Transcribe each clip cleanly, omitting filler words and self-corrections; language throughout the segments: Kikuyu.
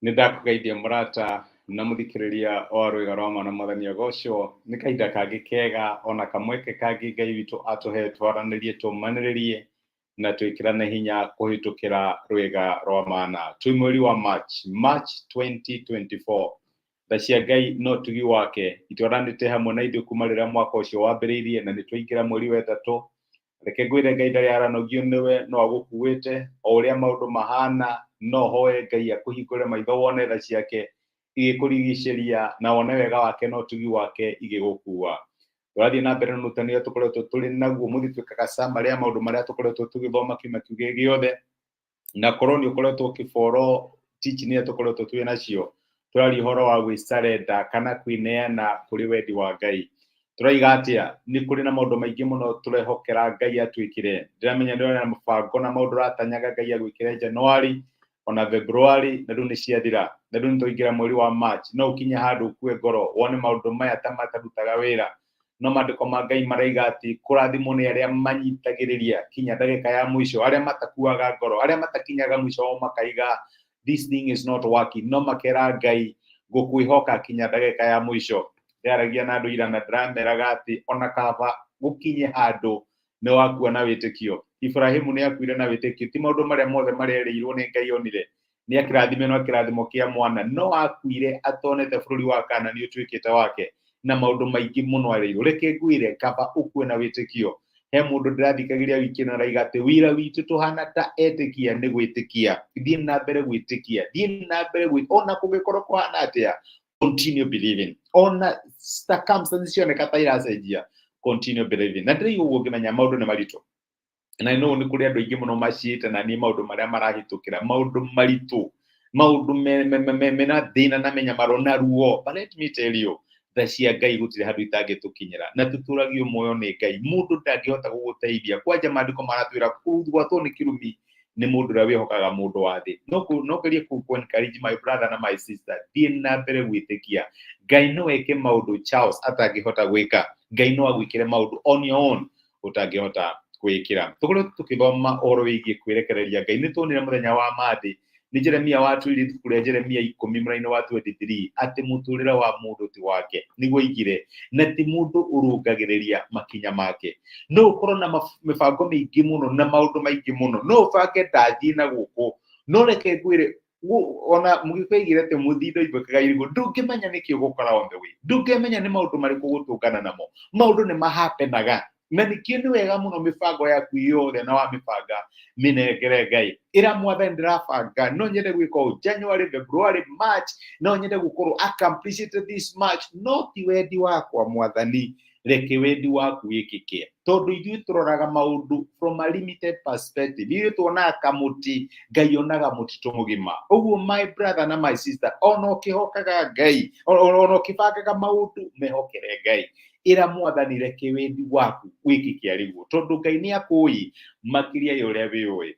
Nĩ ndakũgeithia mũrata na mũthikĩrĩria wa Rwĩga rwa Ma na Mwathani agocwo. Nĩ kahinda kangĩ kega ona kamweke kangĩ Ngai witũ atũhe twaranĩrie, tũmanĩrĩrie na twĩkĩrane hinya kũhĩtũkĩra Rwĩga rwa Mana. Twĩ mweri wa March, March 2024. Tha cia Ngai na ũtugi wake itwaranĩte hamwe na ithuĩ kuma rĩrĩa mwaka ũcio wambĩrĩirie na nĩ twaingĩra mweri wa ĩtatũ. Reke ngwĩre Ngai ndarĩ aranogio nĩwe, no agũkuĩte o ũrĩa maũndũ mahana. No hoe Ngai akũhingũre maitho wone tha ciake igĩkũrigicĩria na wone wega wake na ũtugi wake igĩgũkua. Tũrathiĩ na mbere na ũrutani ũrĩa tũkoretwo tũrĩ naguo. Mũthĩ twĩkaga summary ya maũndũ marĩa tũkoretwo tũgĩthoma kiumia kĩu gĩ gĩothe, na korwo nĩ ũkoretwo ũkĩboro teaching iria tũkoretwo twĩ nacio. Tũraria ũhoro wa gwĩcarenda kana kwĩneana kũrĩ wendi wa Ngai. Tũraiga atĩa? Nĩ kũrĩ na maũndũ maingĩ mũno tũrehokera Ngai atwĩkĩre. Ndĩramenya nĩ ũrĩ na mũbango na maũndũ ũratanyaga Ngai agwĩkĩre January ona February, na rĩu nĩ ciathira, na rĩu nĩ twaingĩra mweri wa March. No ũkinye handũ ũkue ngoro wone maũndũ maya ta matarutaga wĩra, no maandĩko ma Ngai maraiga atĩ kũrathimwo nĩ arĩa manyitagĩrĩria kinya ndagĩka ya mũico, arĩa matakuaga ngoro, arĩa matakinyaga mũico wao makaiga this thing is not working, no makera Ngai ngũkwĩhoka kinya ndagĩka ya mũico. Ndĩaragia na andũ ira na ndĩrameraga atĩ ona kaba gũkinye handũ nĩ wakua na wĩtĩkio. Ibrahimu nĩ akuire na wĩtĩkio, ti maũndũ marĩa mothe marerĩirwo nĩ Ngai onire. Nĩ akĩrathime no kĩrathimo kĩa mwana, no akuire atonete bũrũri wa Kanani ũtuĩkĩte wake na maũndũ maingĩ mũno arĩirwo. Reke ngwĩre, kaba ũkue na wĩtĩkio. He mũndũ ndĩrathikagĩria wiki ĩno araiga atĩ wĩra witũ tũhana ta etĩkia nĩ gwĩtĩkia. Thiĩ na mbere gwĩtĩkia, thiĩ na mbere gwĩ ona kũngĩkorwo kũhana atĩa, continue believing. Ona circumstances cioneka ta iracenjia, continue believing. Na ndĩraigua ũguo ngĩmenya maũndũ nĩ maritũ, na no nĩ kũrĩ andũ aingĩ mũno maciĩte na niĩ maũndũ marĩa marahĩtũkĩra, maũndũ maritũ, maũndũ mena thĩna na mĩnyamaro na ruo. But let me tell you, tha cia Ngai gũtirĩ handũ itangĩtũkinyĩra, na tũtũragio muoyo nĩ Ngai. Mũndũ ndangĩhota gũgũteithia. Kwanja maandĩko maratwĩra kũgwatwo nĩ kĩrumi nĩ mũndũ ũrĩa wĩhokaga mũndũ wa thĩ. No ngerie kũ encourage my brother na my sister, thiĩ na mbere gwĩtĩkia Ngai no eke maũndũ Charles atangĩhota gwĩka. Ngai no agwĩkĩre maũndũ on your own ũtangĩhota kwĩĩkĩra. Tũkoretwo tũkĩthoma ũhoro wĩgiĩ kwĩrekereria Ngai. Nĩ tuonire mũthenya wa Monday nĩ Jeremia watwĩrire ibuku rĩa Jeremia 10 mũraini wa 23 atĩ mũtũrĩre wa mũndũ ti wake, nĩguo aigire, na ti mũndũ ũrũngagĩrĩria makinya make. No ũkorwo na mĩbango mĩingĩ mũno na maũndũ maingĩ mũno, no ũbange ndathiĩ na gũkũ, no reke ngwĩre, ona mũgĩkũyũ aigire atĩ mũthindo imbũkaga irigũ. Ndũngĩmenya nĩkĩ ũgũkora on the way, ndũngĩmenya nĩ maũndũ marĩkũ ũgũtũngana namo. Maũndũ nĩ mahapenaga, na nĩkĩo nĩ wega mũno mĩbango yaku yothe na wamĩbanga mĩnengere Ngai. Ĩra Mwathani, ndĩrabanga no nyende gwĩka ũũ January, February, March, no nyende gũkorwo accomplishing this much, no ti wendi wakwa Mwathani, reke wendi waku wĩkĩke. Tondũ ithuĩ tũroraga maũndũ from a limited perspective, ithuĩ tuonaga kamũtĩ, Ngai onaga mũtitũ mũgima. Ũguo my brother na my sister, ona ũkĩhokaga Ngai, ona ũkĩbangaga maũndũ, mehokere Ngai. Ĩra Mwathani, reke wendi waku wĩkĩke arĩguo, tondũ Ngai nĩ akũĩ makĩria ya ũrĩa wĩũĩ.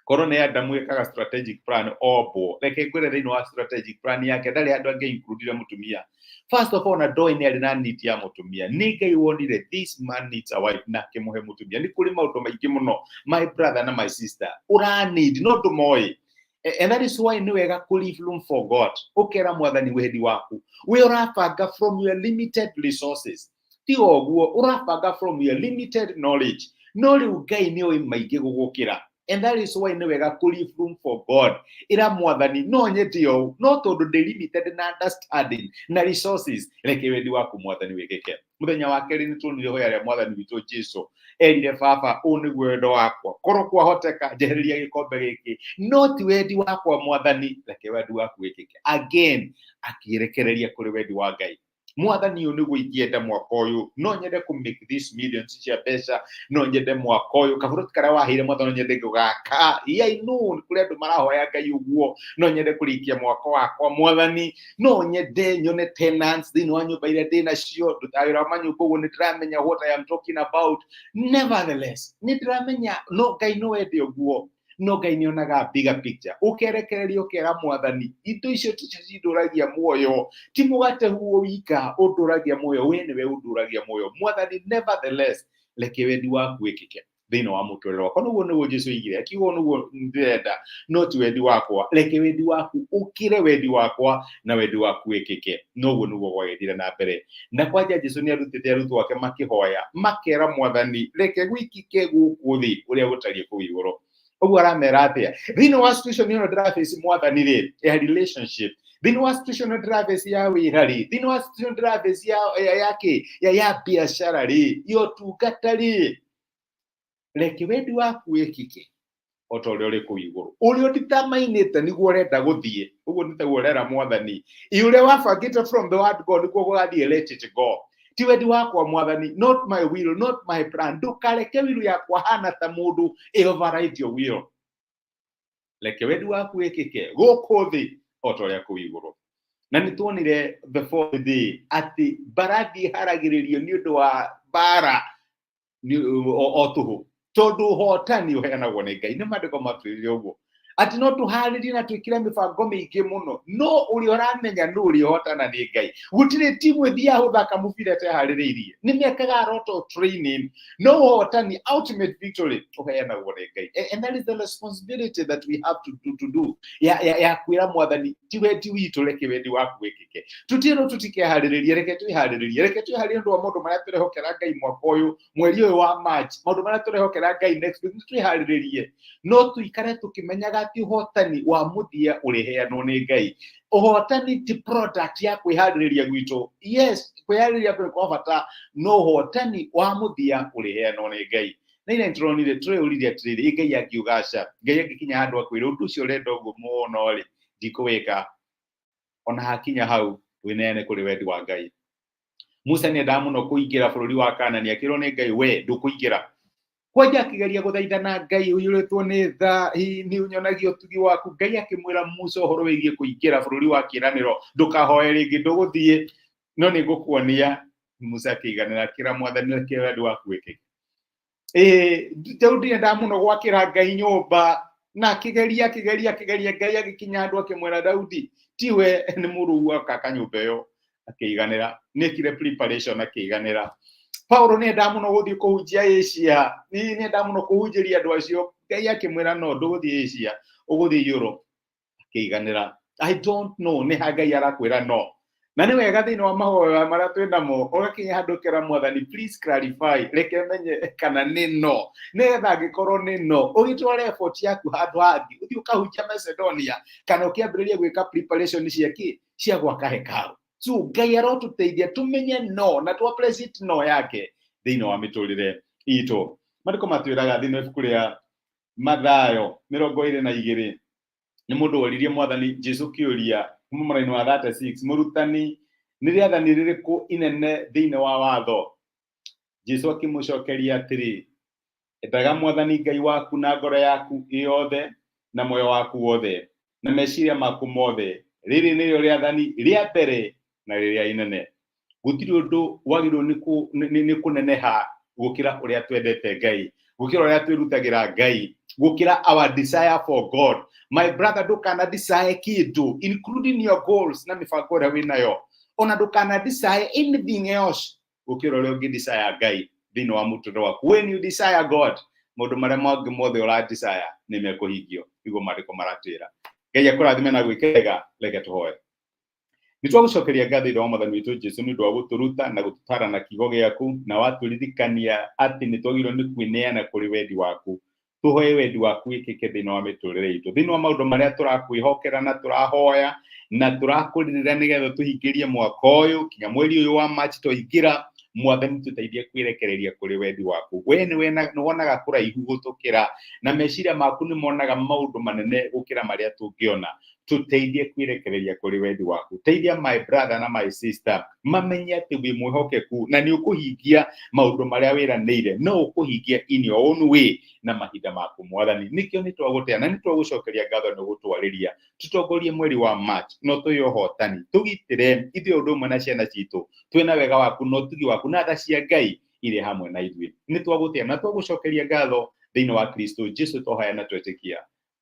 Korwo nĩ Adamu ekaga strategic plan ombwo, reke ngwĩre, thĩinĩ wa strategic plan yake ndarĩ handũ angĩ includire mũtumia. First of all, na ndoĩ nĩ arĩ na need ya mũtumia. Nĩ Ngai wonire this man needs a wife na akĩmũhe mũtumia. Nĩ kũrĩ maũndũ maingĩ mũno, my brother na my sister, ũra need no ndũmoĩ. And that is why nĩ wega kũ leave room for God. Ũkera Mwathani wendi waku. We ũrabanga from your limited resources, ti ũguo ũrabanga from your limited knowledge, no rĩu Ngai nĩ oĩ maingĩ gũgũkĩra. And that is why nĩ wega kũ leave room for God. Ĩra Mwathani, no nyende ũũ, no tondũ ndĩ limited na understanding na resources, reke wendi waku Mwathani wĩkĩke. Mũthenya wa kerĩ nĩ tuonire hoya rĩa Mwathani witũ Jesu. Erire Baba, ũũ nĩguo wendo wakwa, korwo kwahoteka njehereria gĩkombe gĩkĩ, no ti wendi wakwa Mwathani, reke wendi waku wĩkĩke. Again akĩrekereria kũrĩ wendi wa Ngai. Mwathani, ũyũ nĩguo ingĩenda mwaka ũyũ, no nyende kũ make this millions cia mbeca, no nyende mwaka ũyũ kaburoti karĩa waheire Mwathani no nyende gũgaka. Yeah, I know nĩ kũrĩ andũ marahoya Ngai ũguo. No nyende kũrĩkia mwaka wakwa Mwathani, no nyende nyone tenants thĩinĩ wa nyũmba iria ndĩ nacio. Ndutaga wĩra wa manyũmba, ũguo nĩ ndĩramenya what I am talking about. Nevertheless, nĩ ndĩramenya no Ngai no ende ũguo, no Ngai nĩ onaga bigger picture. Ũkerekereria ũkera Mwathani, indo icio ticio cindũragia muoyo, ti mũgate huo wika ũndũragia muoyo, we nĩwe ũndũragia muoyo Mwathani. Nevertheless, reke wendi waku wĩkĩke. Thĩinĩ wa mũtũrĩre wakwa. Noguo nĩguo Jesu oigire, akiuga ũũ nĩguo ndĩrenda, no ti wendi wakwa, reke wendi waku ũkĩre wendi wakwa na wendi waku wĩkĩke. Noguo nĩguo gwagĩthire na mbere. Na kwanja Jesu nĩ arutĩte arutwo ake makĩhoya, makera Mwathani, reke gwĩkĩke gũkũ thĩ ũrĩa gũtariĩ kũu igũrũ. Ũguo aramera atĩa? Thĩinĩ wa situation ĩno ndĩraface, Mwathani rĩ, ya relationship, thĩinĩ wa situation ĩno ndĩraface ya wĩra rĩ, thĩinĩ wa situation ndĩraface ya kĩ, ya biacara rĩ, ya ũtungata rĩ, reke wendi waku wĩkĩke o ta ũrĩa ũrĩ kũu igũrũ. Ũrĩa ũnditamainĩte nĩguo ũrenda gũthiĩ, ũguo nĩ taguo ũrera Mwathani. Ĩ ũrĩa wabangĩte from the word go nĩguo gũgathiĩ, let it go. Ti wendi wakwa, Mwathani, not my will, not my plan. Ndũkareke will yakwa hana ta mũndũ ĩ override your will. Reke wendi waku wĩkĩke gũkũ thĩ o ta ũrĩa kũu igũrũ. Na nĩ tuonire the fourth day atĩ mbarathi ĩharagĩrĩrio nĩ ũndũ wa mbara o tũhũ, tondũ ũhotani ũheanagwo nĩ Ngai. Nĩ maandĩko matwĩrire ũguo atĩ no tũharĩrie na twĩkĩre mĩbango mĩingĩ mũno, no ũrĩa ũramenya nũ ũrĩa ũhotana nĩ Ngai. Gũtirĩ timu ĩthiaga gũthaka mũbira ĩteharĩrĩirie, nĩ mekaga a lot of training, no ũhotani, ultimate victory, ũheanagwo nĩ Ngai. And that is the responsibility that we have to do ya kwĩra Mwathani, ti wendi witũ, reke wendi waku wĩkĩke. Tũtirwo tũtikeharĩrĩrie, reke twĩharĩrĩrie, reke twĩharĩrie ũndũ wa maũndũ marĩa tũrehokera Ngai mwaka ũyũ, mweri ũyũ wa March, maũndũ marĩa tũrehokera Ngai next week, nĩ twĩharĩrĩrie, no tũikare tũkĩmenyaga atĩ ũhotani wa mũthia ũrĩheanwo nĩ Ngai. Ũhotani ti product ya kwĩharĩrĩria gwitũ. Yes, kwĩharĩrĩria kwĩ kwa bata, no ũhotani wa mũthia ũrĩheanwo nĩ Ngai. Na ira nĩtũronire, tũreyũririe atĩrĩrĩ, ĩ Ngai angiuga aca? Ngai angĩkinya handũ akwĩra ũndũ ũcio ũrenda ũguo mũno rĩ, ndikũwĩka. Ona hakinya hau, wĩneane kũrĩ wendi wa Ngai. Musa nĩ endaga mũno kũingĩra bũrũri wa Kanani, akĩrwo nĩ Ngai, we ndũkũingĩra. Kwanja akĩgeria gũthaithana Ngai, ũiyũrĩtwo nĩ tha, hihi nĩ ũnyonagia ũtugi waku. Ngai akĩmwĩra, Musa, ũhoro wĩgiĩ kũingĩra bũrũri wa kĩĩranĩro ndũkahoe rĩngĩ, ndũgũthiĩ, no nĩ ngũkuonia. Musa akĩiganĩra, akĩra Mwathani, reke wendi waku wĩkĩke. Ĩĩ, Daudi endaga mũno gwakĩra Ngai nyũmba, na akĩgeria, akĩgeria, akĩgeria. Ngai agĩkinya handũ akĩmwĩra, Daudi, tiwe, nĩ mũrũu akaka nyũmba ĩyo. Akĩiganĩra, nĩekire preparation, akĩiganĩra. Paulo nĩ endaga mũno gũthiĩ kũhunjia Asia, nĩ endaga mũno kũhunjĩria andũ acio. Ngai akĩmwĩra, no ndũgũthiĩ Asia, ũgũthiĩ Europe. Akĩiganĩra. I don't know nĩ ha Ngai arakwĩra no. Na nĩ wega thĩinĩ wa mahoya marĩa twĩ namo ũgakinya handũ ũkera Mwathani, please clarify, reke menye kana nĩ no, nĩgetha angĩkorwo nĩ no, ũgĩtware effort yaku handũ hangĩ, ũthiĩ ũkahunjia Macedonia kana ũkĩambĩrĩria gwĩka preparation cia kĩ, cia gwaka hekaru. So Ngai arotũteithia tũmenye no na tũ appreciate no yake thĩinĩ wa mĩtũrĩre itũ. Maandĩko matwĩraga thĩinĩ wa ibuku rĩa Mathayo 22, nĩ mũndũ woririe Mwathani Jesu kĩũria kuma mũraini wa 36, mũrutani, nĩ rĩathani rĩrĩkũ inene thĩinĩ wa watho? Jesu akĩmũcokeria atĩrĩ, endaga Mwathani Ngai waku na ngoro yaku yothe na muoyo waku wothe na meciria maku mothe. Rĩrĩ nĩrĩo rĩathani rĩa mbere na rĩrĩa inene. Gũtirĩ ũndũ wagĩrĩirwo nĩ kũneneha gũkĩra ũrĩa twendete Ngai, gũkĩra ũrĩa twĩrutagĩra Ngai, gũkĩra our desire for God. My brother, ndũkana desire kĩndũ, including your goals na mĩbango ĩrĩa wĩnayo, ona ndũkana desire anything else gũkĩra ũrĩa ũngĩ desire Ngai thĩinĩ wa mũtũrĩre waku. When you desire God, maũndũ marĩa mangĩ mothe ũra desire nĩ mekũhingio. Nĩguo maandĩko maratwĩra. Ngai akũrathime na gwĩke wega. Reke tũhoe. Nĩ twagũcokeria ngatho, Ithe wa Mwathani witũ Jesu, nĩ ũndũ wa gũtũruta na gũtũtara na kiugo gĩaku, na watũririkania atĩ nĩ twagĩrĩirwo nĩ kwĩneana kũrĩ wendi waku. Tũhoe wendi waku wĩkĩke thĩinĩ wa mĩtũrĩre itũ, thĩinĩ wa maũndũ marĩa tũrakwĩhokera na tũrahoya na tũrakũrĩrĩra nĩgetha tũhingĩrie mwaka ũyũ kinya mweri ũyũ wa March twaingĩra. Mwathani, tũteithie kwĩrekereria kũrĩ wendi waku. We nĩ wonaga kũraihu gũtũkĩra, na meciria maku nĩ monaga maũndũ manene gũkĩra marĩa tũngĩona. Tũteithie kwĩrekereria kũrĩ wendi waku. Teithia my brother na my sister mamenye atĩ wĩ mwĩhokeku na nĩ ũkũhingia maũndũ marĩa wĩranĩire, no ũkũhingia in your own way na mahinda maku. Mwathani, nĩkĩo nĩ twagũtĩa na nĩ twagũcokeria ngatho nĩ gũtwarĩria. Tũtongorie mweri wa March no tũhe ũhotani, tũgitĩre ithuĩ ũndũ ũmwe na ciana citũ. Twĩna wega waku na ũtugi waku na tha cia Ngai irĩ hamwe na ithuĩ. Nĩ twagũtĩa na twagũcokeria ngatho thĩinĩ wa Kristo Jesu twahoya na twetĩkia.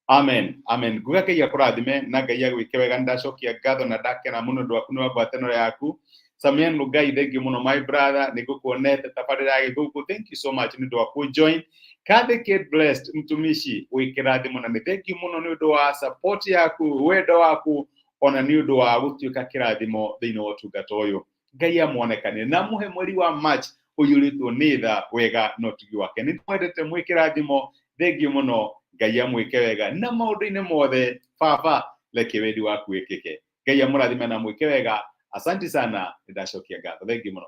Amen, amen. Nguga Ngai akũrathime na Ngai agwĩke wega. Nĩ ndacokia ngatho na ndakena mũno ũndũ waku nĩ wa ngwatanĩro yaku. Samian Lugai, thank you muno my brother, nĩ ngũkuonete tabarĩra ya Gĩthũngũ, thank you so much nĩ ũndũ wa kũ join. Kathy Kate Blessed, mtumishi wĩ kĩrathimo, na nĩ thank you mũno nĩ ũndũ wa support yaku, wendo waku, ona nĩ ũndũ wa gũtuĩka kĩrathimo thĩinĩ wa ũtungata ũyũ. Ngai amuonekanire na muhe mweri wa March ũiyũrĩtwo nĩ tha, wega na ũtugi wake. Nĩ mwendete, mwĩ kĩrathimo, thank you mũno. Ngai amwĩke wega na maũndũ-inĩ mothe. Baba, reke wendi waku wĩkĩke. Ngai amũrathime na mwĩke wega. Asante sana, nĩ ndacokia ngatho, thank you mũno.